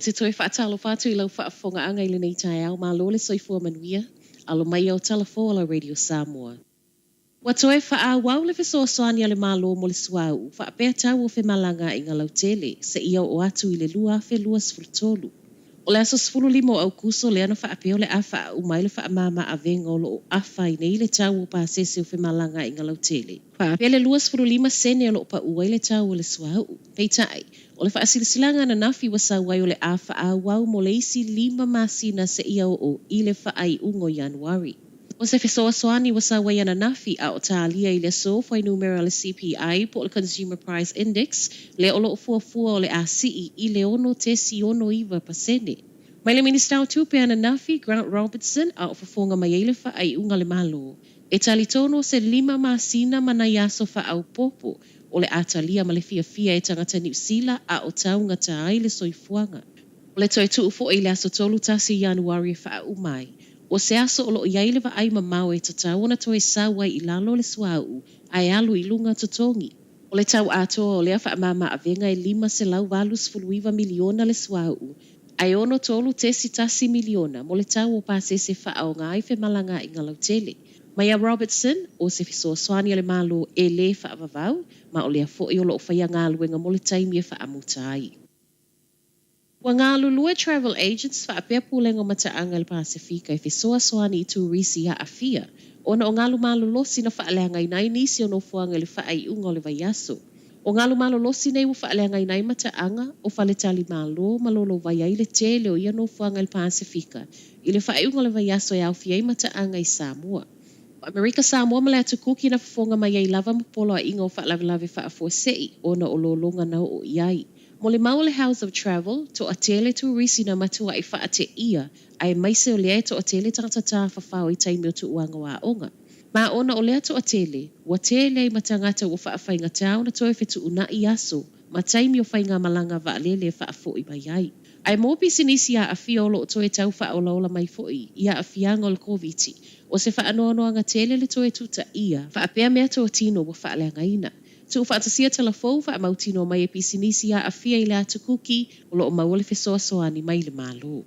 te toe faatalofa atu i lau faafofogaaga i lenei taeao, malo le soifua manuia, alo mai o tala fou a la Radio Samoa. Ua toe faaauau le fesoasoani a le Malo mo le suauu faapea tau o femalagaaiga lautele seia oo atu i le 2023. O le aso 15 o Aukuso lea na faapea o le a faauma ai le faamama-avega o loo afa ai nei le tau o pasese o femalagaaiga lautele. Faapea le 25 sene o loo pau ai le tau o le suauu. Peitai, o le faasilasilaga ananafi ua sau ai o le a faaauau mo le isi 5 masina seia oo i le faaiuga o Ianuari. O se fesoasoani ua sau ai ananafi a o talia i le aso fuainumera o le CPI po o le Consumer Price Index lea o loo fuafua o le a sii i le 6.69%. Mai le Minisita o Tupe ananafi Grant Robertson a o fofoga mai ai le faaiuga a le Malo e talitonu o se 5 masina ma nai aso faaopoopo o le a talia ma le fiafia e tagata Niu Sila a o taugata ai le soifuaga. O le toe tuu foi i le aso 31 Ianuari e faauma ai. O se aso o loo i ai le vaai mamao e tatau ona toe sau ai i lalo le suauu ae alu i luga totogi. O le tau atoa o lea faamama-avega e $589 miliona le suauu ae $63.1 miliona mo le tau o pasese faaaoga ai femalagaaiga lautele. Mai a Robertson, o se fesoasoani a le Malo e lē faavavau, ma o lea foi o loo faia galuega mo le taimi e faamuta ai. Ua galulue Travel Agents faapea Pulega o Mataaga i le Pasefika e fesoasoani i turisi aafia ona o galu malolosi na faaleagaina ai nisi o nofoaga i le faaiuga o le vaiaso. O galu malolosi nei ua faaleagaina ai mataaga o faletalimalo ma lolovai ai le tele o ia nofoaga i le Pasefika i le faaiuga o le vaiaso e aofia ai mataaga i Samoa. O Amerika Samoa ma le Atu Kuki na fofoga mai ai lava ma poloaiga o faalavelave faafuasei ona o lologa na oo i ai. Mo le mau o le House of Travel, toatele turisi na matuai faateia aemaise o lea e toatele tagata tafafao i taimi o tuuaga o aoga. Ma ona o lea toatele, ua tele ai ma tagata ua faafaigatā ona toe fetuunai aso ma taimi o faigamalaga vaalele e faafoi mai ai. Ae mo pisinisi aafia o loo toe tau faaolaola mai foi i aafiaga o le Koviti, o se faanoanoaga tele le toe tutaia faapea meatotino ua faaleagaina. Tuufaatasia tala fou faamautinoa mai e pisinisi aafia i le Atu Kuki o loo maua le fesoasoani mai le Malo.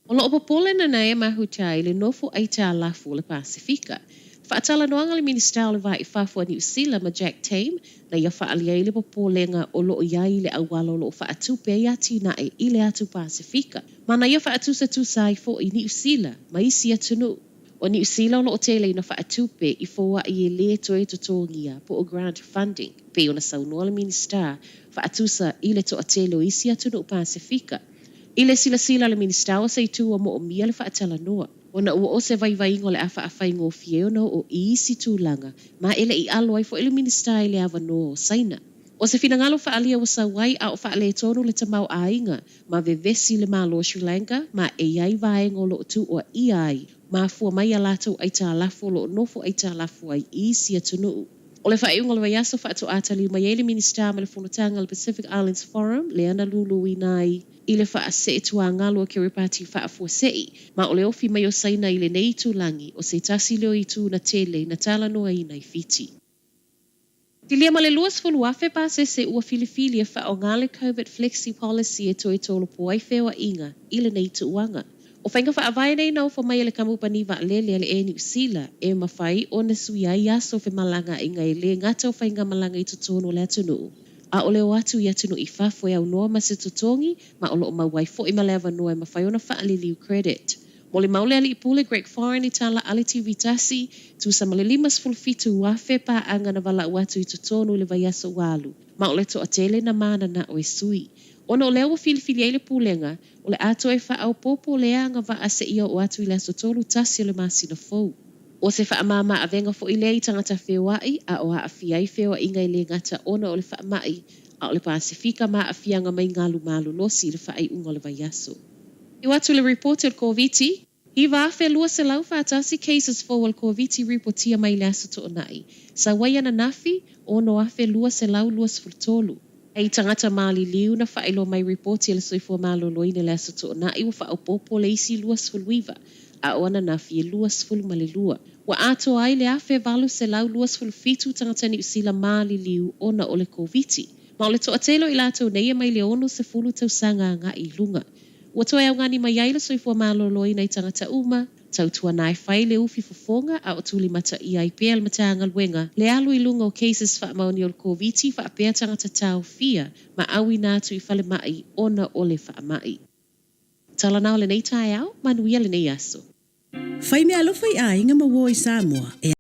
O loo popole Nanaia Mahuta i le nofo aitalafu o le Pasefika. Faatalanoaga a le Minisita o le Va i Fafo a Niu Sila ma Jack Tame na ia faaalia ai le popolega o loo i ai le auala o loo faatupe ai atinae i le Atu Pasefika ma na ia faatusatusa ai foi Niu Sila ma isi atunuu. O Niu Sila o loo tele ina faatupe i foai e lē toe totogia po o grant funding, pei ona saunoa le Minisita faatusa i le toatele o isi atunuu Pasefika. I le silasila a le Minisita o se itu ua moomia le faatalanoa, ona ua o se vaivaiga o le a faafaigofie ona oo i isi tulaga ma e le i alo ai foi le Minisita i le avanoa o Saina. O se finagalo faaalia ua sau ai a o faaletonu le tamaoaiga ma vevesi le Malo o Sri Lanka ma e i ai vaega o loo tuuaia ai mafua mai a latou aitalafu o loo nofo aitalafu ai i isi atunuu. O le faaiuga o le vaiaso faatoa taliu mai ai le Minisita ma le fonotaga a le Pacific Islands Forum lea na luluina ai i le faaseetuagalu a Kiribati faafuasei ma o le ofi mai o Saina i lenei itulagi o se tasi lea o itu na tele na talanoaina i Fiti. Silia ma le 20,000 pasese ua filifili e faaaoga le Covid Flexi Policy e toe tolopo ai feoaiga i lenei tuuaga. O faiga faavae nei na ofo mai e le kamupani vaalele a le Air Niu Sila e mafai ona suia ai aso o femalagaaiga e lē gata o faigamalaga i totonu o le atunuu a o le o atu i atunuu i fafo e aunoa ma se totogi ma o loo maua ai foi ma le avanoa e mafai ona faaliliu credit. Molimau le alii pule Greg Foran i tala a le TV tasi, tusa ma le 57,000 paaga na valaau atu i totonu i le vaiaso ua alu, ma o le toatele na mananao e sui. Ona o lea ua filifili ai le pulega, o le a toe faaopoopo lea agavaa seia oo atu i le aso 31 o le masina fou. O se faamama-avega foi lea i tagata feoai a o aafia ai feoaiga e lē gata ona o le faamai, a o le Pasefika ma aafiaga mai galu malolosi i le faaiuga o le vaiaso. Teu atu le ripoti o le Koviti, 9,241 cases fou o le Koviti ripotia mai i le Aso Toonai. Sau ai ananafi, 6,223. I tagata maliliu na faailoa mai ripoti a le Soifua Maloloina i le Aso Toonai ua faaopoopo le isi 29, a o ananafi e 22. Ua atoa ai le 1,827 tagata Niu Sila maliliu ona o le Koviti. Ma o le toatele o i latou nei e mai le 60 tausaga agai i luga. Ua toe augani mai ai le soifua maloloina i tagata uma, tautuana e fai le ufi fofoga a o tulimataia ai pea le Matagaluega le alu i luga o cases faamaonia o le Koviti faapea tagata taofia ma auina atu i falemai ona o le faamai. Tala na o lenei taeao, manuia lenei aso. Fai meaalofa i aiga ma uo i Samoa e.